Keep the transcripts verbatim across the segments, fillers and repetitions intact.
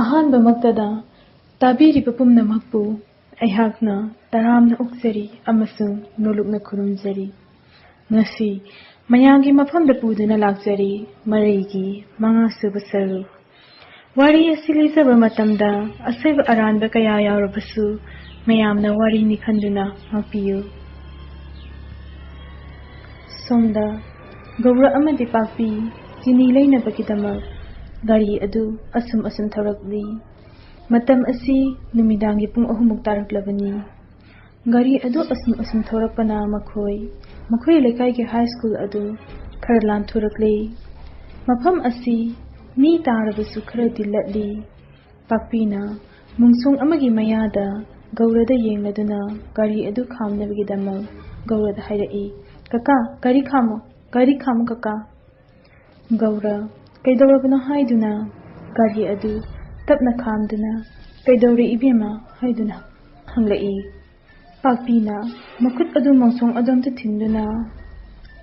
ꯑꯍꯥꯟꯕꯃꯛꯇꯗ ꯇꯥꯕꯤꯔꯤꯕ ꯄꯨꯝꯅꯃꯛꯄꯨ ꯑꯩꯍꯥꯛꯅ ꯇꯔꯥꯝꯅ ꯑꯣꯛꯆꯔꯤ ꯑꯃꯁꯨꯡ ꯅꯣꯂꯨꯛꯅ ꯈꯨꯔꯨꯝꯖꯔꯤ꯫ ꯉꯁꯤ ꯃꯌꯥꯝꯒꯤ ꯃꯐꯝꯗ ꯄꯨꯗꯨꯅ ꯂꯥꯛꯆꯔꯤ ꯃꯔꯩꯒꯤ ꯃꯉꯥꯁꯨꯕ ꯁꯔꯨꯛ꯫ ꯋꯥꯔꯤ ꯑꯁꯤ ꯂꯤꯖꯕ ꯃꯇꯝꯗ ꯑꯁꯣꯏꯕ ꯑꯔꯥꯟꯕ ꯀꯌꯥ ꯌꯥꯎꯔꯕꯁꯨ ꯃꯌꯥꯝꯅ ꯋꯥꯔꯤꯅꯤ ꯈꯟꯗꯨꯅ ꯉꯥꯛꯄꯤꯌꯨ꯫ ꯁꯣꯝꯗ ꯒꯧꯔ ꯑꯃꯗꯤ ꯄꯥꯛꯄꯤ ꯆꯤꯅꯤ ꯂꯩꯅꯕꯒꯤꯗꯃꯛ ꯒꯥꯔꯤ ꯑꯗꯨ ꯑꯁꯨꯝ ꯑꯁꯨꯝ ꯊꯧꯔꯛꯂꯤ꯫ ꯃꯇꯝ ꯑꯁꯤ ꯅꯨꯃꯤꯗꯥꯡꯒꯤ ꯄꯨꯡ ꯑꯍꯨꯝꯃꯨꯛ ꯇꯥꯔꯛꯂꯕꯅꯤ꯫ ꯒꯥꯔꯤ ꯑꯗꯨ ꯑꯁꯨꯝ ꯑꯁꯨꯝ ꯊꯧꯔꯛꯄꯅ ꯃꯈꯣꯏ, ꯃꯈꯣꯏ ꯂꯩꯀꯥꯏꯒꯤ ꯍꯥꯏ ꯁ꯭ꯀꯨꯜ ꯑꯗꯨ ꯈꯔ ꯂꯥꯟꯊꯣꯔꯛꯂꯦ꯫ ꯃꯐꯝ ꯑꯁꯤ ꯃꯤ ꯇꯥꯔꯕꯁꯨ ꯈꯔꯗꯤ ꯂꯠꯂꯤ꯫ ꯄꯥꯛꯄꯤꯅ ꯃꯨꯡꯁꯣꯡ ꯑꯃꯒꯤ ꯃꯌꯥꯗ ꯒꯧꯔꯗ ꯌꯦꯡꯂꯗꯨꯅ ꯒꯥꯔꯤ ꯑꯗꯨ ꯈꯥꯝꯅꯕꯒꯤꯗꯃꯛ ꯒꯧꯔꯗ ꯍꯥꯏꯔꯛꯏ, "ꯀꯀꯥ, ꯒꯥꯔꯤ ꯈꯥꯝꯃꯣ, ꯒꯥꯔꯤ ꯈꯥꯝꯃꯣ ꯀꯀꯥ!" ꯒꯧꯔ ꯀꯩꯗꯧꯔꯕꯅꯣ ꯍꯥꯏꯗꯨꯅ ꯒꯥꯔꯤ ꯑꯗꯨ ꯇꯞꯅ ꯈꯥꯝꯗꯨꯅ, "ꯀꯩꯗꯧꯔꯦ ꯏꯕꯦꯝꯃ?" ꯍꯥꯏꯗꯨꯅ ꯍꯪꯂꯛꯏ꯫ ꯄꯥꯛꯄꯤꯅ ꯃꯈꯨꯠ ꯑꯗꯨ ꯃꯣꯡꯁꯣꯡ ꯑꯗꯣꯝꯗ ꯊꯤꯟꯗꯨꯅ,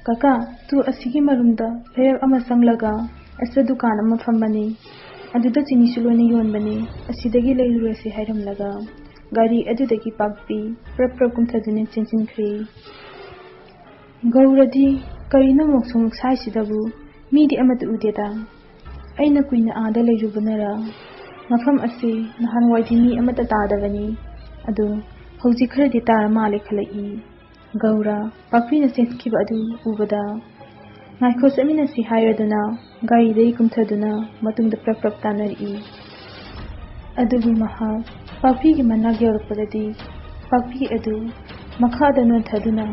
"ꯀꯀꯥ, ꯇꯨ ꯑꯁꯤꯒꯤ ꯃꯔꯨꯝꯗ ꯂꯩꯔꯛ ꯑꯃ ꯆꯪꯂꯒ ꯑꯁꯤꯗ ꯗꯨꯀꯥꯟ ꯑꯃ ꯐꯝꯕꯅꯤ, ꯑꯗꯨꯗ ꯆꯤꯅꯤꯁꯨ ꯂꯣꯏꯅ ꯌꯣꯟꯕꯅꯤ, ꯑꯁꯤꯗꯒꯤ ꯂꯩꯔꯨꯔꯁꯤ" ꯍꯥꯏꯔꯝꯂꯒ ꯒꯥꯔꯤ ꯑꯗꯨꯗꯒꯤ ꯄꯥꯛꯄꯤ ꯄ꯭ꯔꯞ ꯄ꯭ꯔꯞ ꯀꯨꯝꯊꯗꯨꯅ ꯆꯦꯟꯁꯤꯟꯈ꯭ꯔꯦ꯫ ꯒꯧꯔꯗꯤ, "ꯀꯔꯤꯅꯣ ꯃꯣꯡꯁꯣꯡ ꯁꯥꯏꯁꯤꯗꯕꯨ? ꯃꯤꯗꯤ ꯑꯃꯠꯇ ꯎꯗꯦꯗ꯫ ꯑꯩꯅ ꯀꯨꯏꯅ ꯑꯥꯗ ꯂꯩꯔꯨꯕꯅꯔ ꯃꯐꯝ ꯑꯁꯤ ꯅꯍꯥꯟꯋꯥꯏꯗꯤ ꯃꯤ ꯑꯃꯠꯇ ꯇꯥꯗꯕꯅꯤ꯫ ꯑꯗꯨ ꯍꯧꯖꯤꯛ ꯈꯔꯗꯤ ꯇꯥꯔ ꯃꯥꯜꯂꯦ" ꯈꯜꯂꯛꯏ꯫ ꯒꯧꯔ ꯄꯥꯛꯄꯤꯅ ꯆꯦꯟꯈꯤꯕ ꯑꯗꯨ ꯎꯕꯗ, "ꯉꯥꯏꯈꯣ, ꯆꯠꯃꯤꯟꯅꯁꯤ" ꯍꯥꯏꯔꯗꯨꯅ ꯒꯥꯔꯤꯗꯒꯤ ꯀꯨꯝꯊꯗꯨꯅ ꯃꯇꯨꯡꯗ ꯄ꯭ꯔꯞ ꯄ꯭ꯔꯞ ꯇꯥꯅꯔꯛꯏ꯫ ꯑꯗꯨꯕꯨ ꯃꯍꯥꯛ ꯄꯥꯛꯄꯤꯒꯤ ꯃꯅꯥꯛ ꯌꯧꯔꯛꯄꯗꯗꯤ ꯄꯥꯛꯄꯤ ꯑꯗꯨ ꯃꯈꯥꯗ ꯅꯣꯟꯊꯗꯨꯅ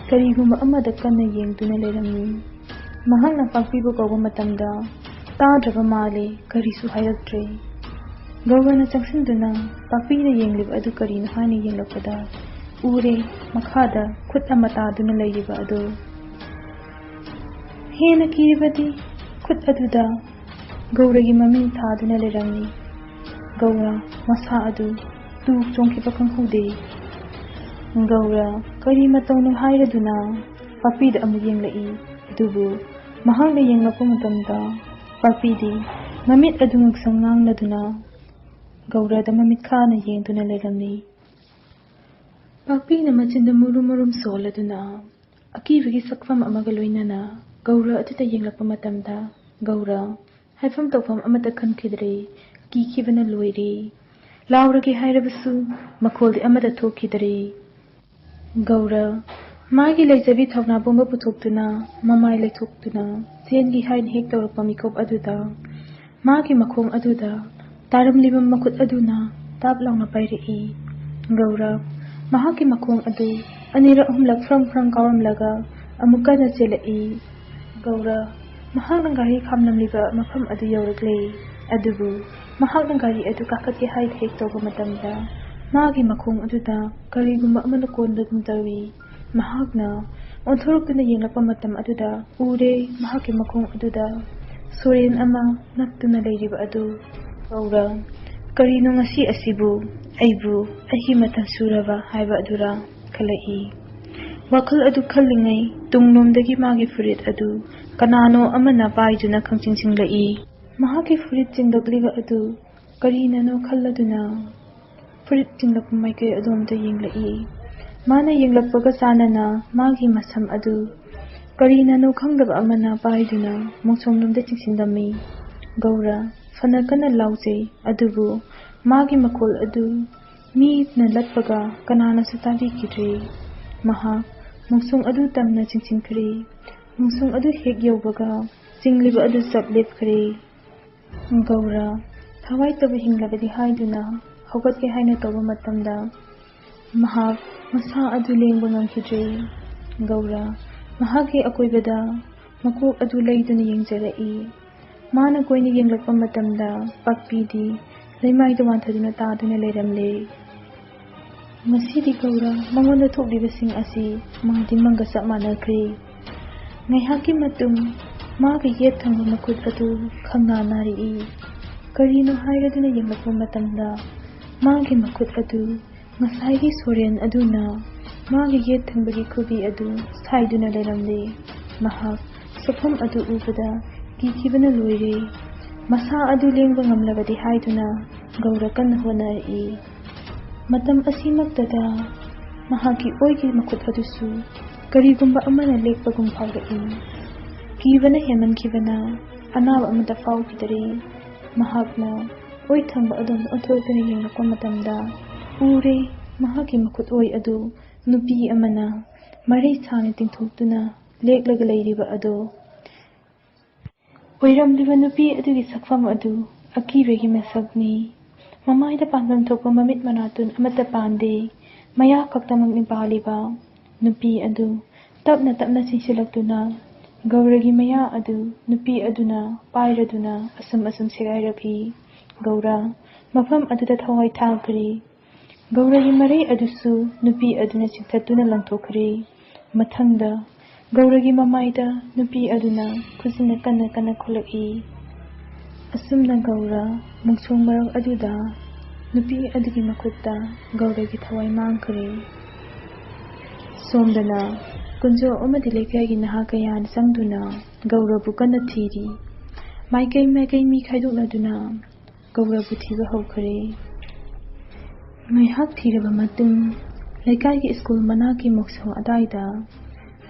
ꯀꯔꯤꯒꯨꯝꯕ ꯑꯃꯗ ꯀꯟꯅ ꯌꯦꯡꯗꯨꯅ ꯂꯩꯔꯝꯃꯤ꯫ ꯃꯍꯥꯛꯅ ꯄꯥꯛꯄꯤꯕꯨ ꯀꯧꯕ ꯃꯇꯝꯗ ꯇꯥꯗ꯭ꯔꯕ ꯃꯥꯜꯂꯦ, ꯀꯔꯤꯁꯨ ꯍꯥꯏꯔꯛꯇ꯭ꯔꯦ꯫ ꯒꯧꯔꯅ ꯆꯪꯁꯤꯟꯗꯨꯅ ꯄꯥꯛꯄꯤꯅ ꯌꯦꯡꯂꯤꯕ ꯑꯗꯨ ꯀꯔꯤꯅꯣ ꯍꯥꯏꯅ ꯌꯦꯡꯂꯛꯄꯗ ꯎꯔꯦ, ꯃꯈꯥꯗ ꯈꯨꯠ ꯑꯃ ꯇꯥꯗꯨꯅ ꯂꯩꯔꯤꯕ ꯑꯗꯨ꯫ ꯍꯦꯟꯅ ꯀꯤꯔꯤꯕꯗꯤ ꯈꯨꯠ ꯑꯗꯨꯗ ꯒꯧꯔꯒꯤ ꯃꯃꯤꯡ ꯊꯥꯗꯨꯅ ꯂꯩꯔꯝꯃꯤ꯫ ꯒꯧꯔ ꯃꯁꯥ ꯑꯗꯨ ꯇꯨ ꯆꯣꯡꯈꯤꯕ ꯈꯪꯍꯧꯗꯦ꯫ ꯒꯧꯔ ꯀꯔꯤ ꯃꯇꯧꯅꯣ ꯍꯥꯏꯔꯗꯨꯅ ꯄꯥꯛꯄꯤꯗ ꯑꯃꯨꯛ ꯌꯦꯡꯂꯛꯏ꯫ ꯑꯗꯨꯕꯨ ꯃꯍꯥꯛꯅ ꯌꯦꯡꯂꯛꯄ ꯃꯇꯝꯗ ꯄꯥꯛꯄꯤꯗꯤ ꯃꯃꯤꯠ ꯑꯗꯨ ꯉꯛꯁꯪ ꯉꯥꯡꯂꯗꯨꯅ ꯒꯧꯔꯗ ꯃꯃꯤꯠ ꯈꯥꯅ ꯌꯦꯡꯗꯨꯅ ꯂꯩꯔꯝꯃꯤ꯫ ꯄꯥꯛꯄꯤꯅ ꯃꯆꯤꯟꯗ ꯃꯨꯔꯨꯝ ꯃꯨꯔꯨꯝ ꯁꯣꯜꯂꯗꯨꯅ ꯑꯀꯤꯕꯒꯤ ꯁꯛꯐꯝ ꯑꯃꯒ ꯂꯣꯏꯅꯅ ꯒꯧꯔ ꯑꯗꯨꯗ ꯌꯦꯡꯂꯛꯄ ꯃꯇꯝꯗ ꯒꯧꯔ ꯍꯥꯏꯐꯝ ꯇꯧꯐꯝ ꯑꯃꯠꯇ ꯈꯪꯈꯤꯗ꯭ꯔꯦ꯫ ꯀꯤꯈꯤꯕꯅ ꯂꯣꯏꯔꯦ꯫ ꯂꯥꯎꯔꯒꯦ ꯍꯥꯏꯔꯕꯁꯨ ꯃꯈꯣꯜꯗꯤ ꯑꯃꯠꯇ ꯊꯣꯛꯈꯤꯗ꯭ꯔꯦ꯫ ꯒꯧꯔ ꯃꯥꯒꯤ ꯂꯩꯖꯕꯤ ꯊꯧꯅꯥ ꯄꯨꯝꯕ ꯄꯨꯊꯣꯛꯇꯨꯅ ꯃꯃꯥꯏ ꯂꯩꯊꯣꯛꯇꯨꯅ ꯆꯦꯟꯒꯦ ꯍꯥꯏꯅ ꯍꯦꯛ ꯇꯧꯔꯛꯄ ꯃꯤꯀꯨꯞ ꯑꯗꯨꯗ ꯃꯥꯒꯤ ꯃꯈꯣꯡ ꯑꯗꯨꯗ ꯇꯥꯔꯝꯂꯤꯕ ꯃꯈꯨꯠ ꯑꯗꯨꯅ ꯇꯥꯞ ꯂꯥꯎꯅ ꯄꯥꯏꯔꯛꯏ꯫ ꯒꯧꯔ ꯃꯍꯥꯛꯀꯤ ꯃꯈꯣꯡ ꯑꯗꯨ ꯑꯅꯤꯔꯛ ꯑꯍꯨꯝꯂꯛ ꯐ꯭ꯔꯪ ꯐ꯭ꯔꯪ ꯀꯥꯎꯔꯝꯂꯒ ꯑꯃꯨꯛ ꯀꯟꯅ ꯆꯦꯜꯂꯛꯏ꯫ ꯒꯧꯔ ꯃꯍꯥꯛꯅ ꯒꯥꯔꯤ ꯈꯥꯝꯂꯝꯂꯤꯕ ꯃꯐꯝ ꯑꯗꯨ ꯌꯧꯔꯛꯂꯦ꯫ ꯑꯗꯨꯕꯨ ꯃꯍꯥꯛꯅ ꯒꯥꯔꯤ ꯑꯗꯨ ꯀꯥꯈꯠꯀꯦ ꯍꯥꯏꯅ ꯍꯦꯛ ꯇꯧꯕ ꯃꯇꯝꯗ ꯃꯥꯒꯤ ꯃꯈꯣꯡ ꯑꯗꯨꯗ ꯀꯔꯤꯒꯨꯝꯕ ꯑꯃꯅ ꯀꯣꯟꯕꯒꯨꯝ ꯇꯧꯏ꯫ ꯃꯍꯥꯛꯅ ꯑꯣꯟꯊꯣꯔꯛꯇꯨꯅ ꯌꯦꯡꯂꯛꯄ ꯃꯇꯝ ꯑꯗꯨꯗ ꯎꯔꯦ ꯃꯍꯥꯛꯀꯤ ꯃꯈꯣꯡ ꯑꯗꯨꯗ ꯁꯣꯔꯦꯟ ꯑꯃ ꯅꯞꯇꯨꯅ ꯂꯩꯔꯤꯕ ꯑꯗꯨ꯫ ꯒꯧꯔ ꯀꯔꯤꯅꯣ ꯉꯁꯤ ꯑꯁꯤꯕꯨ? ꯑꯩꯕꯨ ꯑꯩꯒꯤ ꯃꯇꯝ ꯁꯨꯔꯕ ꯍꯥꯏꯕ ꯑꯗꯨꯔꯥ ꯈꯜꯂꯛꯏ꯫ ꯋꯥꯈꯜ ꯑꯗꯨ ꯈꯜꯂꯤꯉꯩ ꯇꯨꯡꯂꯣꯝꯗꯒꯤ ꯃꯥꯒꯤ ꯐꯨꯔꯤꯠ ꯑꯗꯨ ꯀꯅꯥꯅꯣ ꯑꯃꯅ ꯄꯥꯏꯗꯨꯅ ꯈꯪꯆꯤꯡ ꯆꯤꯡꯂꯛꯏ꯫ ꯃꯍꯥꯛꯀꯤ ꯐꯨꯔꯤꯠ ꯆꯤꯡꯂꯛꯂꯤꯕ ꯑꯗꯨ ꯀꯔꯤꯅꯅꯣ ꯈꯜꯂꯗꯨꯅ ꯐꯨꯔꯤꯠ ꯆꯤꯡꯂꯛꯄ ꯃꯥꯏꯀꯩ ꯑꯗꯣꯝꯗ ꯌꯦꯡꯂꯛꯏ꯫ ꯃꯥꯅ ꯌꯦꯡꯂꯛꯄꯒ ꯆꯥꯟꯅꯅ ꯃꯥꯒꯤ ꯃꯁꯝ ꯑꯗꯨ ꯀꯔꯤꯅꯅꯣ ꯈꯪꯗꯕ ꯑꯃꯅ ꯄꯥꯏꯗꯨꯅ ꯃꯣꯡꯁꯣꯡꯂꯣꯝꯗ ꯆꯤꯡꯁꯤꯜꯂꯝꯃꯤ꯫ ꯒꯧꯔ ꯐꯅ ꯀꯟꯅ ꯂꯥꯎꯖꯩ, ꯑꯗꯨꯕꯨ ꯃꯥꯒꯤ ꯃꯈꯣꯜ ꯑꯗꯨ ꯃꯤꯅ ꯂꯠꯄꯒ ꯀꯅꯥꯅꯁꯨ ꯇꯥꯕꯤꯈꯤꯗ꯭ꯔꯦ꯫ ꯃꯍꯥꯛ ꯃꯣꯡꯁꯣꯡ ꯑꯗꯨ ꯇꯝꯅ ꯆꯤꯡꯁꯤꯟꯈ꯭ꯔꯦ꯫ ꯃꯣꯡꯁꯣꯡ ꯑꯗꯨ ꯍꯦꯛ ꯌꯧꯕꯒ ꯆꯤꯡꯂꯤꯕ ꯑꯗꯨ ꯆꯞ ꯂꯦꯞꯈ꯭ꯔꯦ꯫ ꯒꯧꯔ ꯊꯋꯥꯏꯇꯕꯨ ꯍꯤꯡꯂꯕꯗꯤ ꯍꯥꯏꯗꯨꯅ ꯍꯧꯒꯠꯀꯦ ꯍꯥꯏꯅ ꯇꯧꯕ ꯃꯇꯝꯗ ꯃꯍꯥꯛ ꯃꯁꯥ ꯑꯗꯨ ꯂꯦꯡꯕ ꯉꯝꯈꯤꯗ꯭ꯔꯦ꯫ ꯒꯧꯔ ꯃꯍꯥꯛꯀꯤ ꯑꯀꯣꯏꯕꯗ ꯃꯀꯣꯛ ꯑꯗꯨ ꯂꯩꯗꯨꯅ ꯌꯦꯡꯖꯔꯛꯏ꯫ ꯃꯥꯅ ꯀꯣꯏꯅ ꯌꯦꯡꯂꯛꯄ ꯃꯇꯝꯗ ꯄꯥꯛꯄꯤꯗꯤ ꯂꯩꯃꯥꯏꯗ ꯋꯥꯟꯊꯗꯨꯅ ꯇꯥꯗꯨꯅ ꯂꯩꯔꯝꯂꯦ꯫ ꯉꯁꯤꯗꯤ ꯒꯧꯔ ꯃꯉꯣꯟꯗ ꯊꯣꯛꯂꯤꯕꯁꯤꯡ ꯑꯁꯤ ꯃꯥꯗꯤ ꯃꯪꯒ ꯆꯞ ꯃꯥꯟꯅꯈ꯭ꯔꯦ꯫ ꯉꯥꯏꯍꯥꯛꯀꯤ ꯃꯇꯨꯡ ꯃꯥꯒꯤ ꯌꯦꯠ ꯊꯪꯕ ꯃꯈꯨꯠ ꯑꯗꯨ ꯈꯪꯅꯥ ꯅꯥꯔꯛꯏ꯫ ꯀꯔꯤꯅꯣ ꯍꯥꯏꯔꯗꯨꯅ ꯌꯦꯡꯂꯛꯄ ꯃꯇꯝꯗ ꯃꯥꯒꯤ ꯃꯈꯨꯠ ꯑꯗꯨ ꯉꯁꯥꯏꯒꯤ ꯁꯣꯔꯦꯟ ꯑꯗꯨꯅ ꯃꯥꯒꯤ ꯌꯦꯠ ꯊꯪꯕꯒꯤ ꯈꯨꯕꯤ ꯑꯗꯨ ꯁꯥꯏꯗꯨꯅ ꯂꯩꯔꯝꯂꯦ꯫ ꯃꯍꯥꯛ ꯁꯛꯐꯝ ꯑꯗꯨ ꯎꯕꯗ ꯀꯤꯈꯤꯕꯅ ꯂꯣꯏꯔꯦ꯫ ꯃꯁꯥ ꯑꯗꯨ ꯂꯦꯡꯕ ꯉꯝꯂꯕꯗꯤ ꯍꯥꯏꯗꯨꯅ ꯒꯧꯔ ꯀꯟꯅ ꯍꯣꯠꯅꯔꯛꯏ꯫ ꯃꯇꯝ ꯑꯁꯤꯃꯛꯇꯗ ꯃꯍꯥꯛꯀꯤ ꯑꯣꯏꯒꯤ ꯃꯈꯨꯠ ꯑꯗꯨꯁꯨ ꯀꯔꯤꯒꯨꯝꯕ ꯑꯃꯅ ꯂꯦꯛꯄꯒꯨꯝ ꯐꯥꯎꯔꯛꯏ꯫ ꯀꯤꯕꯅ ꯍꯦꯟꯃꯟꯈꯤꯕꯅ ꯑꯅꯥꯕ ꯑꯃꯠꯇ ꯐꯥꯎꯈꯤꯗꯔꯦ꯫ ꯃꯍꯥꯛꯅ ꯑꯣꯏ ꯊꯪꯕ ꯑꯗꯣꯝꯗ ꯑꯣꯟꯊꯣꯛꯇꯨꯅ ꯌꯦꯡꯂꯛꯄ ꯃꯇꯝꯗ ꯎꯔꯦ, ꯃꯍꯥꯛꯀꯤ ꯃꯈꯨꯠ ꯑꯣꯏ ꯑꯗꯨ ꯅꯨꯄꯤ ꯑꯃꯅ ꯃꯔꯩ ꯁꯥꯅ ꯇꯤꯡꯊꯣꯛꯇꯨꯅ ꯂꯦꯛꯂꯒ ꯂꯩꯔꯤꯕ ꯑꯗꯣ꯫ ꯑꯣꯏꯔꯝꯂꯤꯕ ꯅꯨꯄꯤ ꯑꯗꯨꯒꯤ ꯁꯛꯐꯝ ꯑꯗꯨ ꯑꯀꯤꯕꯒꯤ ꯃꯁꯛꯅꯤ꯫ ꯃꯃꯥꯏꯗ ꯄꯥꯟꯐꯝ ꯊꯣꯛꯄ ꯃꯃꯤꯠ ꯃꯅꯥꯇꯣꯟ ꯑꯃꯠꯇ ꯄꯥꯟꯗꯦ꯫ ꯃꯌꯥ ꯈꯛꯇꯃꯛꯅꯤ ꯄꯥꯜꯂꯤꯕ꯫ ꯅꯨꯄꯤ ꯑꯗꯨ ꯇꯞꯅ ꯇꯞꯅ ꯆꯦꯟꯁꯤꯜꯂꯛꯇꯨꯅ ꯒꯧꯔꯒꯤ ꯃꯌꯥ ꯑꯗꯨ ꯅꯨꯄꯤ ꯑꯗꯨꯅ ꯄꯥꯏꯔꯗꯨꯅ ꯑꯁꯨꯝ ꯑꯁꯨꯝ ꯁꯦꯒꯥꯏꯔꯛꯏ꯫ ꯒꯧꯔ ꯃꯐꯝ ꯑꯗꯨꯗ ꯊꯋꯥꯏ ꯊꯥꯈ꯭ꯔꯦ꯫ ꯒꯧꯔꯒꯤ ꯃꯔꯩ ꯑꯗꯨꯁꯨ ꯅꯨꯄꯤ ꯑꯗꯨꯅ ꯆꯤꯡꯊꯠꯇꯨꯅ ꯂꯪꯊꯣꯛꯈ꯭ꯔꯦ꯫ ꯃꯊꯪꯗ ꯒꯧꯔꯒꯤ ꯃꯃꯥꯏꯗ ꯅꯨꯄꯤ ꯑꯗꯨꯅ ꯈꯨꯖꯤꯟꯅ ꯀꯟꯅ ꯀꯟꯅ ꯈꯨꯠꯂꯛꯏ꯫ ꯑꯁꯨꯝꯅ ꯒꯧꯔ ꯃꯨꯡꯁꯣꯡ ꯃꯔꯛ ꯑꯗꯨꯗ ꯅꯨꯄꯤ ꯑꯗꯨꯒꯤ ꯃꯈꯨꯠꯇ ꯒꯧꯔꯒꯤ ꯊꯋꯥꯏ ꯃꯥꯡꯈ꯭ꯔꯦ꯫ ꯁꯣꯝꯗꯅ ꯀꯨꯟꯖꯣ ꯑꯃꯗꯤ ꯂꯩꯀꯥꯏꯒꯤ ꯅꯍꯥ ꯀꯌꯥꯅ ꯆꯪꯗꯨꯅ ꯒꯧꯔꯕꯨ ꯀꯟꯅ ꯊꯤꯔꯤ꯫ ꯃꯥꯏꯀꯩ ꯃꯥꯏꯀꯩ ꯃꯤ ꯈꯥꯏꯗꯣꯛꯅꯗꯨꯅ ꯒꯧꯔꯕꯨ ꯊꯤꯕ ꯍꯧꯈ꯭ꯔꯦ꯫ ꯉꯥꯏꯍꯥꯛ ꯊꯤꯔꯕ ꯃꯇꯨꯡ ꯂꯩꯀꯥꯏꯒꯤ ꯁ꯭ꯀꯨꯜ ꯃꯅꯥꯛꯀꯤ ꯃꯣꯛꯁꯣ ꯑꯗꯥꯏꯗ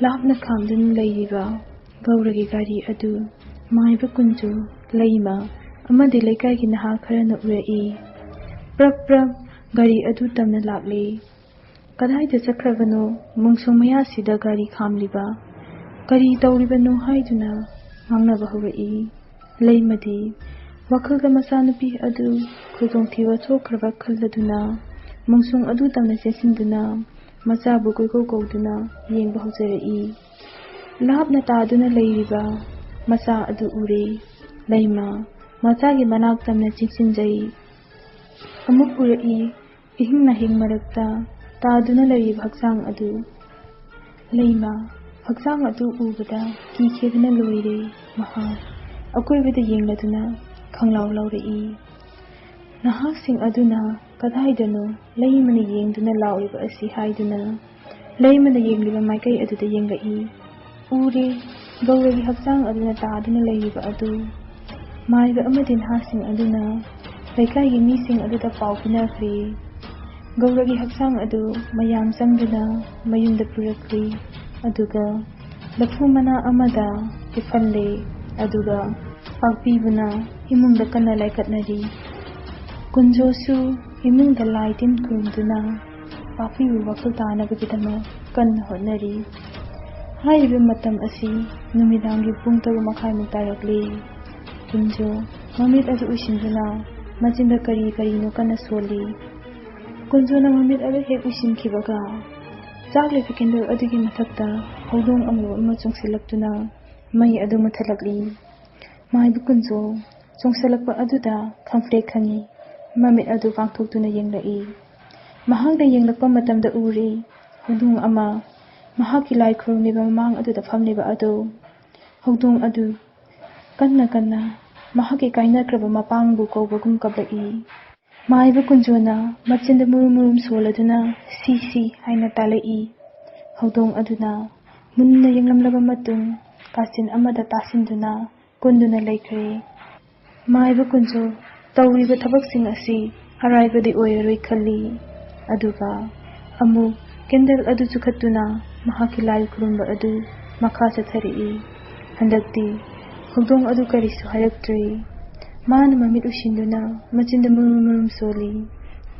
ꯂꯥꯞꯅ ꯈꯥꯝꯗꯨꯅ ꯂꯩꯔꯤꯕ ꯒꯧꯔꯒꯤ ꯒꯥꯔꯤ ꯑꯗꯨ ꯃꯥꯏꯕ ꯀꯨꯟꯖꯨ, ꯂꯩꯃ ꯑꯃꯗꯤ ꯂꯩꯀꯥꯏꯒꯤ ꯅꯍꯥ ꯈꯔꯅ ꯎꯔꯛꯏ꯫ ꯄ꯭ꯔꯞ ꯄ꯭ꯔꯞ ꯒꯥꯔꯤ ꯑꯗꯨ ꯇꯝꯅ ꯂꯥꯛꯂꯤ꯫ ꯀꯗꯥꯏꯗ ꯆꯠꯈ꯭ꯔꯕꯅꯣ ꯃꯣꯡꯁꯣꯡ ꯃꯌꯥꯁꯤꯗ ꯒꯥꯔꯤ ꯈꯥꯝꯂꯤꯕ? ꯀꯔꯤ ꯇꯧꯔꯤꯕꯅꯣ ꯍꯥꯏꯗꯨꯅ ꯉꯥꯡꯅꯕ ꯍꯧꯔꯛꯏ꯫ ꯂꯩꯃꯗꯤ ꯋꯥꯈꯜꯗ ꯃꯆꯥꯅꯨꯄꯤ ꯑꯗꯨ ꯈꯨꯗꯣꯡꯊꯤꯕ ꯊꯣꯛꯈ꯭ꯔꯕ ꯈꯜꯂꯗꯨꯅ ꯃꯣꯡꯁꯣꯡ ꯑꯗꯨ ꯇꯝꯅ ꯆꯦꯟꯁꯤꯟꯗꯨꯅ ꯃꯆꯥꯕꯨ ꯀꯣꯏꯀꯧ ꯀꯧꯗꯨꯅ ꯌꯦꯡꯕ ꯍꯧꯖꯔꯛꯏ꯫ ꯂꯥꯞꯅ ꯇꯥꯗꯨꯅ ꯂꯩꯔꯤꯕ ꯃꯆꯥ ꯑꯗꯨ ꯎꯔꯦ꯫ ꯂꯩꯃ ꯃꯆꯥꯒꯤ ꯃꯅꯥꯛ ꯇꯝꯅ ꯆꯦꯟꯁꯤꯟꯖꯩ꯫ ꯑꯃꯨꯛ ꯎꯔꯛꯏ, ꯏꯍꯤꯡ ꯅꯥꯍꯤꯡ ꯃꯔꯛꯇ ꯇꯥꯗꯨꯅ ꯂꯩꯔꯤꯕ ꯍꯛꯆꯥꯡ ꯑꯗꯨ꯫ ꯂꯩꯃ ꯍꯛꯆꯥꯡ ꯑꯗꯨ ꯎꯕꯗ ꯀꯤꯈꯤꯕꯅ ꯂꯣꯏꯔꯦ꯫ ꯃꯍꯥꯛ ꯑꯀꯣꯏꯕꯗ ꯌꯦꯡꯂꯗꯨꯅ ꯈꯪꯂꯥꯎ ꯂꯥꯎꯔꯛꯏ꯫ ꯅꯍꯥꯁꯤꯡ ꯑꯗꯨꯅ ꯀꯗꯥꯏꯗꯅꯣ ꯂꯩꯃꯅ ꯌꯦꯡꯗꯨꯅ ꯂꯥꯎꯔꯤꯕ ꯑꯁꯤ ꯍꯥꯏꯗꯨꯅ ꯂꯩꯃꯅ ꯌꯦꯡꯂꯤꯕ ꯃꯥꯏꯀꯩ ꯑꯗꯨꯗ ꯌꯦꯡꯂꯛꯏ꯫ ꯎꯔꯦ, ꯒꯧꯔꯒꯤ ꯍꯛꯆꯥꯡ ꯑꯗꯨꯅ ꯇꯥꯗꯨꯅ ꯂꯩꯔꯤꯕ ꯑꯗꯨ꯫ ꯃꯥꯏꯕ ꯑꯃꯗꯤ ꯅꯍꯥꯁꯤꯡ ꯑꯗꯨꯅ ꯂꯩꯀꯥꯏꯒꯤ ꯃꯤꯁꯤꯡ ꯑꯗꯨꯗ ꯄꯥꯎ ꯄꯤꯅꯈ꯭ꯔꯦ꯫ ꯒꯧꯔꯒꯤ ꯍꯛꯆꯥꯡ ꯑꯗꯨ ꯃꯌꯥꯝ ꯆꯪꯗꯨꯅ ꯃꯌꯨꯝꯗ ꯄꯨꯔꯛꯈ꯭ꯔꯦ꯫ ꯑꯗꯨꯒ ꯂꯐꯨ ꯃꯅꯥ ꯑꯃꯗ ꯄꯤꯐꯜꯂꯦ꯫ ꯑꯗꯨꯒ ꯄꯥꯛꯄꯤꯕꯨꯅ ꯏꯃꯨꯡꯗ ꯀꯟꯅ ꯂꯥꯏꯀꯠꯅꯔꯤ꯫ ꯀꯨꯟꯖꯣꯁꯨ ꯏꯃꯨꯡꯗ ꯂꯥꯏ ꯇꯤꯟ ꯈꯨꯔꯨꯝꯗꯨꯅ ꯄꯥꯛꯄꯤꯕꯨ ꯋꯥꯈꯜ ꯇꯥꯅꯕꯒꯤꯗꯃꯛ ꯀꯟꯅ ꯍꯣꯠꯅꯔꯤ꯫ ꯍꯥꯏꯔꯤꯕ ꯃꯇꯝ ꯑꯁꯤ ꯅꯨꯃꯤꯗꯥꯡꯒꯤ ꯄꯨꯡ ꯇꯔꯨꯛ ꯃꯈꯥꯏꯃꯨꯛ ꯇꯥꯔꯛꯂꯤ꯫ ꯀꯨꯟꯖꯣ ꯃꯃꯤꯠ ꯑꯗꯨ ꯎꯏꯁꯤꯟꯗꯨꯅ ꯃꯆꯤꯟꯗ ꯀꯔꯤ ꯀꯔꯤꯅꯣ ꯀꯟꯅ ꯁꯣꯜꯂꯤ꯫ ꯀꯨꯟꯖꯣꯅ ꯃꯃꯤꯠ ꯑꯗꯨ ꯍꯦꯛ ꯎꯏꯁꯤꯟꯈꯤꯕꯒ ꯆꯥꯛꯂꯤꯕ ꯀꯦꯟꯗꯜ ꯑꯗꯨꯒꯤ ꯃꯊꯛꯇ ꯍꯧꯗꯣꯡ ꯑꯃꯨꯕ ꯑꯃ ꯆꯣꯡꯁꯤꯜꯂꯛꯇꯨꯅ ꯃꯩ ꯑꯗꯨ ꯃꯨꯊꯠꯂꯛꯂꯤ꯫ ꯃꯥꯏꯕ ꯀꯨꯟꯖꯣ ꯆꯣꯡꯁꯤꯜꯂꯛꯄ ꯑꯗꯨꯗ ꯈꯪꯄ꯭ꯔꯦꯛ ꯈꯪꯉꯤ꯫ ꯃꯃꯤꯠ ꯑꯗꯨ ꯄꯥꯡꯊꯣꯛꯇꯨꯅ ꯌꯦꯡꯂꯛꯏ꯫ ꯃꯍꯥꯛꯅ ꯌꯦꯡꯂꯛꯄ ꯃꯇꯝꯗ ꯎꯔꯤ ꯍꯧꯗꯣꯡ ꯑꯃ ꯃꯍꯥꯛꯀꯤ ꯂꯥꯏ ꯈꯨꯔꯨꯝꯂꯤꯕ ꯃꯃꯥꯡ ꯑꯗꯨꯗ ꯐꯝꯂꯤꯕ ꯑꯗꯨ꯫ ꯍꯧꯗꯣꯡ ꯑꯗꯨ ꯀꯟꯅ ꯀꯟꯅ ꯃꯍꯥꯛꯀꯤ ꯀꯥꯏꯅꯈ꯭ꯔꯕ ꯃꯄꯥꯡꯕꯨ ꯀꯧꯕꯒꯨꯝ ꯀꯞꯂꯛꯏ꯫ ꯃꯥꯏꯕ ꯀꯨꯟꯖꯣꯅ ꯃꯆꯤꯟꯗ ꯃꯨꯔꯨꯝ ꯃꯨꯔꯨꯝ ꯁꯣꯜꯂꯗꯨꯅ "ꯁꯤ ꯁꯤ" ꯍꯥꯏꯅ ꯇꯥꯂꯛꯏ꯫ ꯍꯧꯗꯣꯡ ꯑꯗꯨꯅ ꯃꯨꯟꯅ ꯌꯦꯡꯂꯝꯂꯕ ꯃꯇꯨꯡ ꯀꯥꯆꯤꯟ ꯑꯃꯗ ꯇꯥꯁꯤꯟꯗꯨꯅ ꯀꯨꯟꯗꯨꯅ ꯂꯩꯈ꯭ꯔꯦ꯫ ꯃꯥꯏꯕ ꯀꯨꯟꯖꯣ ꯇꯧꯔꯤꯕ ꯊꯕꯛꯁꯤꯡ ꯑꯁꯤ ꯑꯔꯥꯏꯕꯗꯤ ꯑꯣꯏꯔꯔꯣꯏ ꯈꯜꯂꯤ꯫ ꯑꯗꯨꯒ ꯑꯃꯨꯛ ꯀꯦꯟꯗꯜ ꯑꯗꯨ ꯆꯨꯈꯠꯇꯨꯅ ꯃꯍꯥꯛꯀꯤ ꯂꯥꯏ ꯈꯨꯔꯨꯝꯕ ꯑꯗꯨ ꯃꯈꯥ ꯆꯠꯊꯔꯛꯏ꯫ ꯍꯟꯗꯛꯇꯤ ꯍꯧꯗꯣꯡ ꯑꯗꯨ ꯀꯔꯤꯁꯨ ꯍꯥꯏꯔꯛꯇ꯭ꯔꯦ꯫ ꯃꯥꯅ ꯃꯃꯤꯠ ꯎꯏꯁꯤꯟꯗꯨꯅ ꯃꯆꯤꯟꯗ ꯃꯨꯔꯨꯝ ꯃꯨꯔꯨꯝ ꯁꯣꯜꯂꯤ꯫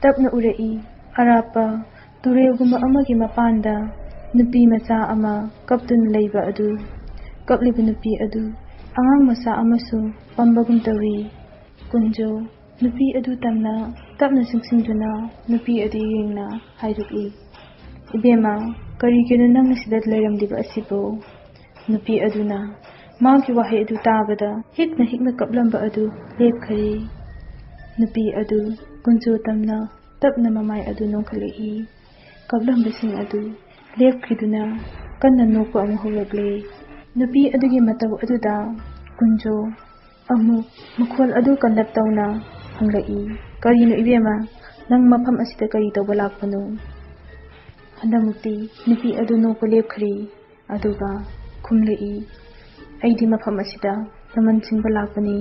ꯇꯞꯅ ꯎꯔꯛꯏ, ꯑꯔꯥꯞꯄ ꯇꯨꯔꯦꯜꯒꯨꯝꯕ ꯑꯃꯒꯤ ꯃꯄꯥꯟꯗ ꯅꯨꯄꯤ ꯃꯆꯥ ꯑꯃ ꯀꯞꯇꯨꯅ ꯂꯩꯕ ꯑꯗꯨ꯫ ꯀꯞꯂꯤꯕ ꯅꯨꯄꯤ ꯑꯗꯨ ꯑꯉꯥꯡ ꯃꯆꯥ ꯑꯃꯁꯨ ꯄꯝꯕꯒꯨꯝ ꯇꯧꯏ꯫ ꯀꯨꯟꯖꯣ ꯅꯨꯄꯤ ꯑꯗꯨ ꯇꯝꯅ ꯇꯞꯅ ꯆꯪꯁꯤꯟꯗꯨꯅ ꯅꯨꯄꯤ ꯑꯗꯨ ꯌꯦꯡꯅ ꯍꯥꯏꯔꯛꯏ, "ꯏꯕꯦꯝꯃ, ꯀꯔꯤꯒꯤꯅꯣ ꯅꯪꯅ ꯁꯤꯗ ꯂꯩꯔꯝꯂꯤꯕ ꯑꯁꯤꯕꯨ?" ꯅꯨꯄꯤ ꯑꯗꯨꯅ ꯃꯥꯒꯤ ꯋꯥꯍꯩ ꯑꯗꯨ ꯇꯥꯕꯗ ꯍꯤꯛꯅ ꯍꯤꯛꯅ ꯀꯞꯂꯝꯕ ꯑꯗꯨ ꯂꯦꯞꯈꯔꯦ꯫ ꯅꯨꯄꯤ ꯑꯗꯨ ꯀꯨꯟꯖꯣ ꯇꯝꯅ ꯇꯞꯅ ꯃꯃꯥꯏ ꯑꯗꯨ ꯅꯣꯡꯈꯠꯂꯛꯏ꯫ ꯀꯞꯂꯝꯕꯁꯤꯡ ꯑꯗꯨ ꯂꯦꯞꯈꯤꯗꯨꯅ ꯀꯟꯅ ꯅꯣꯛꯄ ꯑꯃꯨꯛ ꯍꯧꯔꯛꯂꯦ꯫ ꯅꯨꯄꯤ ꯑꯗꯨꯒꯤ ꯃꯇꯧ ꯑꯗꯨꯗ ꯀꯨꯟꯖꯣ ꯑꯃꯨꯛ ꯃꯈꯣꯜ ꯑꯗꯨ ꯀꯟꯂꯞ ꯇꯧꯅ ꯍꯪꯂꯛꯏ, "ꯀꯔꯤꯅꯣ ꯏꯕꯦꯝꯃ, ꯅꯪ ꯃꯐꯝ ꯑꯁꯤꯗ ꯀꯔꯤ ꯇꯧꯕ ꯂꯥꯛꯄꯅꯣ?" ꯍꯟꯗꯛꯃꯨꯛꯇꯤ ꯅꯨꯄꯤ ꯑꯗꯨ ꯅꯣꯛꯄ ꯂꯦꯞꯈ꯭ꯔꯦ꯫ ꯑꯗꯨꯒ ꯈꯨꯝꯂꯛꯏ, "ꯑꯩꯗꯤ ꯃꯐꯝ ꯑꯁꯤꯗ ꯂꯃꯟ ꯆꯤꯡꯕ ꯂꯥꯛꯄꯅꯤ꯫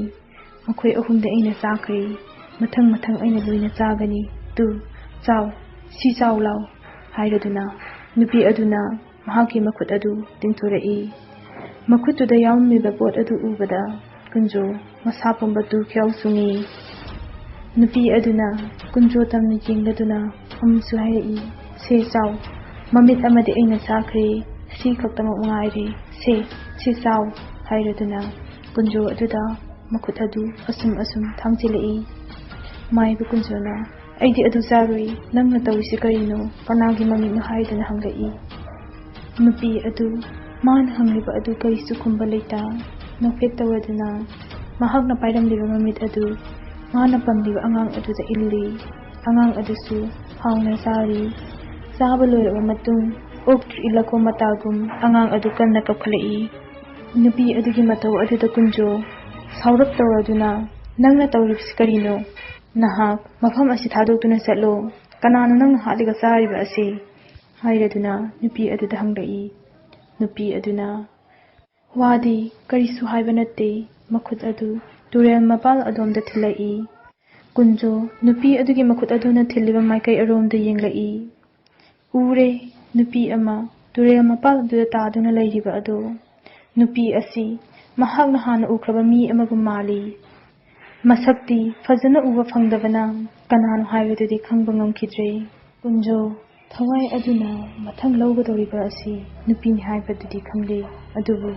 ꯃꯈꯣꯏ ꯑꯍꯨꯝꯗ ꯑꯩꯅ ꯆꯥꯈ꯭ꯔꯦ꯫ ꯃꯊꯪ ꯃꯊꯪ ꯑꯩꯅ ꯂꯣꯏꯅ ꯆꯥꯒꯅꯤ꯫ ꯇꯨ, ꯆꯥꯎ, ꯁꯤ ꯆꯥꯎ ꯂꯥꯎ" ꯍꯥꯏꯔꯗꯨꯅ ꯅꯨꯄꯤ ꯑꯗꯨꯅ ꯃꯍꯥꯛꯀꯤ ꯃꯈꯨꯠ ꯑꯗꯨ ꯇꯤꯡꯊꯣꯔꯛꯏ꯫ ꯃꯈꯨꯠꯇꯨꯗ ꯌꯥꯎꯔꯝꯂꯤꯕ ꯄꯣꯠ ꯑꯗꯨ ꯎꯕꯗ ꯀꯨꯟꯖꯣ ꯃꯁꯥ ꯄꯨꯝꯕ ꯇꯨ ꯈ꯭ꯌꯥꯎ ꯆꯨꯡꯏ꯫ ꯅꯨꯄꯤ ꯑꯗꯨꯅ ꯀꯨꯟꯖꯣ ꯇꯝꯅ ꯌꯦꯡꯂꯗꯨꯅ ꯑꯃꯨꯛꯁꯨ ꯍꯥꯏꯔꯛꯏ, "ꯁꯦ ꯆꯥꯎ, ꯃꯃꯤꯠ ꯑꯃꯗꯤ ꯑꯩꯅ ꯆꯥꯈ꯭ꯔꯦ, ꯁꯤ ꯈꯛꯇꯃꯛ ꯉꯥꯏꯔꯦ, ꯁꯦ, ꯁꯤ ꯆꯥꯎ" ꯍꯥꯏꯔꯗꯨꯅ ꯀꯨꯟꯖꯣ ꯑꯗꯨꯗ ꯃꯈꯨꯠ ꯑꯗꯨ ꯑꯁꯨꯝ ꯑꯁꯨꯝ ꯊꯥꯡꯖꯤꯜꯂꯛꯏ꯫ ꯃꯥꯏꯕ ꯀꯨꯟꯖꯣꯅ, "ꯑꯩꯗꯤ ꯑꯗꯨ ꯆꯥꯔꯣꯏ, ꯅꯪꯅ ꯇꯧꯔꯤꯁꯤ ꯀꯔꯤꯅꯣ? ꯀꯅꯥꯒꯤ ꯃꯃꯤꯠꯅꯣ?" ꯍꯥꯏꯗꯨꯅ ꯍꯪꯂꯛꯏ꯫ ꯅꯨꯄꯤ ꯑꯗꯨ ꯃꯥꯅ ꯍꯪꯂꯤꯕ ꯑꯗꯨ ꯀꯔꯤꯁꯨ ꯈꯨꯝꯕ ꯂꯩꯇ ꯅꯣꯛꯐꯦꯠ ꯇꯧꯔꯗꯨꯅ ꯃꯍꯥꯛꯅ ꯄꯥꯏꯔꯝꯂꯤꯕ ꯃꯃꯤꯠ ꯑꯗꯨ ꯃꯥꯅ ꯄꯝꯂꯤꯕ ꯑꯉꯥꯡ ꯑꯗꯨꯗ ꯏꯜꯂꯤ꯫ ꯑꯉꯥꯡ ꯑꯗꯨꯁꯨ ꯍꯥꯎꯅ ꯆꯥꯔꯤ꯫ ꯆꯥꯕ ꯂꯣꯏꯔꯕ ꯃꯇꯨꯡ ꯑꯣꯛꯇ꯭ꯔꯤ ꯏꯜꯂꯛꯄ ꯃꯇꯥꯒꯨꯝ ꯑꯉꯥꯡ ꯑꯗꯨ ꯀꯟꯅ ꯀꯞꯈꯠꯂꯛꯏ꯫ ꯅꯨꯄꯤ ꯑꯗꯨꯒꯤ ꯃꯇꯧ ꯑꯗꯨꯗ ꯀꯨꯟꯖꯣ ꯁꯥꯎꯔꯞ ꯇꯧꯔꯗꯨꯅ, "ꯅꯪꯅ ꯇꯧꯔꯤꯕꯁꯤ ꯀꯔꯤꯅꯣ? ꯅꯍꯥꯛ ꯃꯐꯝ ꯑꯁꯤ ꯊꯥꯗꯣꯛꯇꯨꯅ ꯆꯠꯂꯣ꯫ ꯀꯅꯥꯅꯣ ꯅꯪꯅ ꯍꯥꯠꯂꯒ ꯆꯥꯔꯤꯕ ꯑꯁꯤ?" ꯍꯥꯏꯔꯗꯨꯅ ꯅꯨꯄꯤ ꯑꯗꯨꯗ ꯍꯪꯂꯛꯏ꯫ ꯅꯨꯄꯤ ꯑꯗꯨꯅ, "ꯋꯥꯗꯤ ꯀꯔꯤꯁꯨ ꯍꯥꯏꯕ ꯅꯠꯇꯦ"꯫ ꯃꯈꯨꯠ ꯑꯗꯨ ꯇꯨꯔꯦꯜ ꯃꯄꯥꯜ ꯑꯗꯣꯝꯗ ꯊꯤꯜꯂꯛꯏ꯫ ꯀꯨꯟꯖꯣ ꯅꯨꯄꯤ ꯑꯗꯨꯒꯤ ꯃꯈꯨꯠ ꯑꯗꯨꯅ ꯊꯤꯜꯂꯤꯕ ꯃꯥꯏꯀꯩ ꯑꯔꯣꯝꯗ ꯌꯦꯡꯂꯛꯏ꯫ ꯎꯔꯦ, ꯅꯨꯄꯤ ꯑꯃ ꯇꯨꯔꯦꯜ ꯃꯄꯥꯜ ꯑꯗꯨꯗ ꯇꯥꯗꯨꯅ ꯂꯩꯔꯤꯕ ꯑꯗꯨ꯫ ꯅꯨꯄꯤ ꯑꯁꯤ ꯃꯍꯥꯛꯅ ꯍꯥꯟꯅ ꯎꯈ꯭ꯔꯕ ꯃꯤ ꯑꯃꯒꯨꯝ ꯃꯥꯜꯂꯤ꯫ ꯃꯁꯛꯇꯤ ꯐꯖꯅ ꯎꯕ ꯐꯪꯗꯕꯅ ꯀꯅꯥꯅꯣ ꯍꯥꯏꯕꯗꯨꯗꯤ ꯈꯪꯕ ꯉꯝꯈꯤꯗ꯭ꯔꯦ꯫ ꯀꯨꯟꯖꯣ ꯊꯋꯥꯏ ꯑꯗꯨꯅ ꯃꯊꯪ ꯂꯧꯒꯗꯧꯔꯤꯕ ꯑꯁꯤ ꯅꯨꯄꯤꯅꯤ ꯍꯥꯏꯕꯗꯨꯗꯤ ꯈꯪꯂꯦ, ꯑꯗꯨꯕꯨ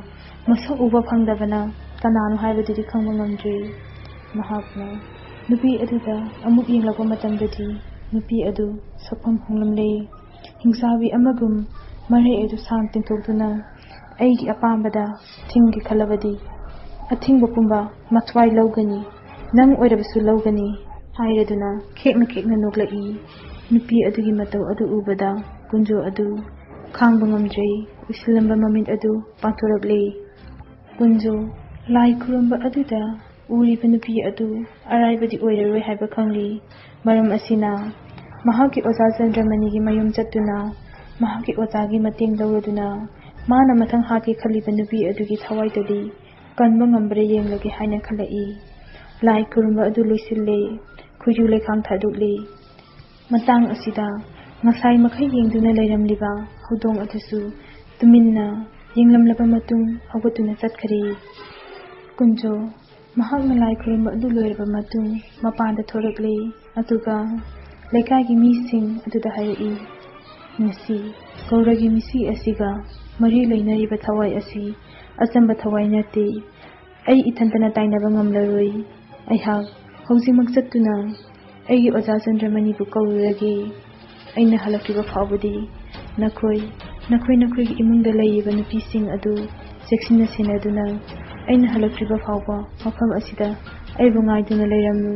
ꯃꯁꯛ ꯎꯕ ꯐꯪꯗꯕꯅ ꯀꯅꯥꯅꯣ ꯍꯥꯏꯕꯗꯨꯗꯤ ꯈꯪꯕ ꯉꯝꯗ꯭ꯔꯦ꯫ ꯃꯍꯥꯛꯅ ꯅꯨꯄꯤ ꯑꯗꯨꯗ ꯑꯃꯨꯛ ꯌꯦꯡꯂꯛꯄ ꯃꯇꯝꯗꯗꯤ ꯅꯨꯄꯤ ꯑꯗꯨ ꯁꯛꯐꯝ ꯍꯣꯡꯂꯝꯂꯦ꯫ ꯍꯤꯡꯆꯥꯕꯤ ꯑꯃꯒꯨꯝ ꯃꯔꯩ ꯑꯗꯨ ꯁꯥꯡ ꯇꯤꯡꯊꯣꯛꯇꯨꯅ, "ꯑꯩꯒꯤ ꯑꯄꯥꯝꯕꯗ ꯊꯤꯡꯒꯦ ꯈꯜꯂꯕꯗꯤ ꯑꯊꯤꯡꯕ ꯄꯨꯝꯕ ꯃꯊ꯭ꯋꯥꯏ ꯂꯧꯒꯅꯤ, ꯅꯪ ꯑꯣꯏꯔꯕꯁꯨ ꯂꯧꯒꯅꯤ" ꯍꯥꯏꯔꯗꯨꯅ ꯈꯦꯛꯅ ꯈꯦꯛꯅ ꯅꯣꯛꯂꯛꯏ꯫ ꯅꯨꯄꯤ ꯑꯗꯨꯒꯤ ꯃꯇꯧ ꯑꯗꯨ ꯎꯕꯗ ꯀꯨꯟꯖꯣ ꯑꯗꯨ ꯈꯥꯡꯕ ꯉꯝꯗ꯭ꯔꯦ꯫ ꯎꯏꯁꯤꯜꯂꯝꯕ ꯃꯃꯤꯠ ꯑꯗꯨ ꯄꯥꯡꯊꯣꯔꯛꯂꯦ꯫ ꯀꯨꯟꯖꯣ ꯂꯥꯏ ꯈꯨꯔꯨꯝꯕ ꯑꯗꯨꯗ ꯎꯔꯤꯕ ꯅꯨꯄꯤ ꯑꯗꯨ ꯑꯔꯥꯏꯕꯗꯤ ꯑꯣꯏꯔꯔꯣꯏ ꯍꯥꯏꯕ ꯈꯪꯂꯤ꯫ ꯃꯔꯝ ꯑꯁꯤꯅ ꯃꯍꯥꯛꯀꯤ ꯑꯣꯖꯥ ꯆꯟꯗ꯭ꯔꯃꯅꯤꯒꯤ ꯃꯌꯨꯝ ꯆꯠꯇꯨꯅ ꯃꯍꯥꯛꯀꯤ ꯑꯣꯖꯥꯒꯤ ꯃꯇꯦꯡ ꯂꯧꯔꯗꯨꯅ ꯃꯥꯅ ꯃꯊꯪ ꯍꯥꯠꯀꯦ ꯈꯜꯂꯤꯕ ꯅꯨꯄꯤ ꯑꯗꯨꯒꯤ ꯊꯋꯥꯏꯗꯗꯤ ꯀꯟꯕ ꯉꯝꯕ꯭ꯔꯥ ꯌꯦꯡꯂꯒꯦ ꯍꯥꯏꯅ ꯈꯜꯂꯛꯏ꯫ ꯂꯥꯏ ꯈꯨꯔꯨꯝꯕ ꯑꯗꯨ ꯂꯣꯏꯁꯤꯜꯂꯦ꯫ ꯈꯣꯏꯖꯨ ꯂꯩꯈꯥꯡ ꯊꯥꯗꯣꯛꯂꯦ꯫ ꯃꯇꯥꯡ ꯑꯁꯤꯗ ꯉꯁꯥꯏ ꯃꯈꯩ ꯌꯦꯡꯗꯨꯅ ꯂꯩꯔꯝꯂꯤꯕ ꯍꯧꯗꯣꯡ ꯑꯗꯨꯁꯨ ꯇꯨꯃꯤꯟꯅ ꯌꯦꯡꯂꯝꯂꯕ ꯃꯇꯨꯡ ꯍꯧꯒꯠꯇꯨꯅ ꯆꯠꯈ꯭ꯔꯦ꯫ ꯀꯨꯟꯖꯣ ꯃꯍꯥꯛꯅ ꯂꯥꯏ ꯈꯨꯔꯨꯝꯕ ꯑꯗꯨ ꯂꯣꯏꯔꯕ ꯃꯇꯨꯡ ꯃꯄꯥꯟꯗ ꯊꯣꯔꯛꯂꯦ, ꯑꯗꯨꯒ ꯂꯩꯀꯥꯏꯒꯤ ꯃꯤꯁꯤꯡ ꯑꯗꯨꯗ ꯍꯥꯏꯔꯛꯏ, "ꯉꯁꯤ ꯒꯧꯔꯒꯤ ꯃꯤꯁꯤ ꯑꯁꯤꯒ ꯃꯔꯤ ꯂꯩꯅꯔꯤꯕ ꯊꯋꯥꯏ ꯑꯁꯤ ꯑꯆꯝꯕ ꯊꯋꯥꯏ ꯅꯠꯇꯦ꯫ ꯑꯩ ꯏꯊꯟꯇꯅ ꯇꯥꯏꯅꯕ ꯉꯝꯂꯔꯣꯏ꯫ ꯑꯩꯍꯥꯛ ꯍꯧꯖꯤꯛꯃꯛ ꯆꯠꯇꯨꯅ ꯑꯩꯒꯤ ꯑꯣꯖꯥ ꯆꯟꯗ꯭ꯔꯃꯅꯤꯕꯨ ꯀꯧꯔꯨꯔꯒꯦ꯫ ꯑꯩꯅ ꯍꯜꯂꯛꯇ꯭ꯔꯤꯕ ꯐꯥꯎꯕꯗꯤ ꯅꯈꯣꯏ, ꯅꯈꯣꯏ, ꯅꯈꯣꯏꯒꯤ ꯏꯃꯨꯡꯗ ꯂꯩꯔꯤꯕ ꯅꯨꯄꯤꯁꯤꯡ ꯑꯗꯨ ꯆꯦꯛꯁꯤꯟꯅ ꯁꯦꯟꯅꯗꯨꯅ ꯑꯩꯅ ꯍꯜꯂꯛꯇ꯭ꯔꯤꯕ ꯐꯥꯎꯕ ꯃꯐꯝ ꯑꯁꯤꯗ ꯑꯩꯕꯨ ꯉꯥꯏꯗꯨꯅ ꯂꯩꯔꯝꯃꯨ"꯫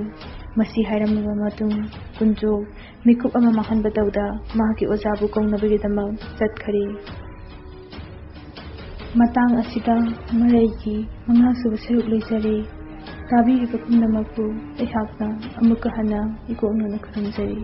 ꯃꯁꯤ ꯍꯥꯏꯔꯝꯂꯕ ꯃꯇꯨꯡ ꯀꯨꯟꯖꯣ ꯃꯤꯀꯨꯞ ꯑꯃ ꯃꯥꯡꯍꯟꯕ ꯇꯧꯗ ꯃꯍꯥꯛꯀꯤ ꯑꯣꯖꯥꯕꯨ ꯀꯧꯅꯕꯒꯤꯗꯃꯛ ꯆꯠꯈꯔꯦ꯫ ꯃꯇꯥꯡ ꯑꯁꯤꯗ ꯃꯔꯩꯒꯤ ꯃꯉꯥꯁꯨꯕ ꯁꯔꯨꯛ ꯂꯣꯏꯖꯔꯦ꯫ ꯇꯥꯕꯤꯔꯤꯕ ꯄꯨꯝꯅꯃꯛꯄꯨ ꯑꯩꯍꯥꯛꯅ ꯑꯃꯨꯛꯀ ꯍꯟꯅ ꯏꯀꯣꯛꯅꯅ ꯈꯨꯔꯨꯝꯖꯔꯤ꯫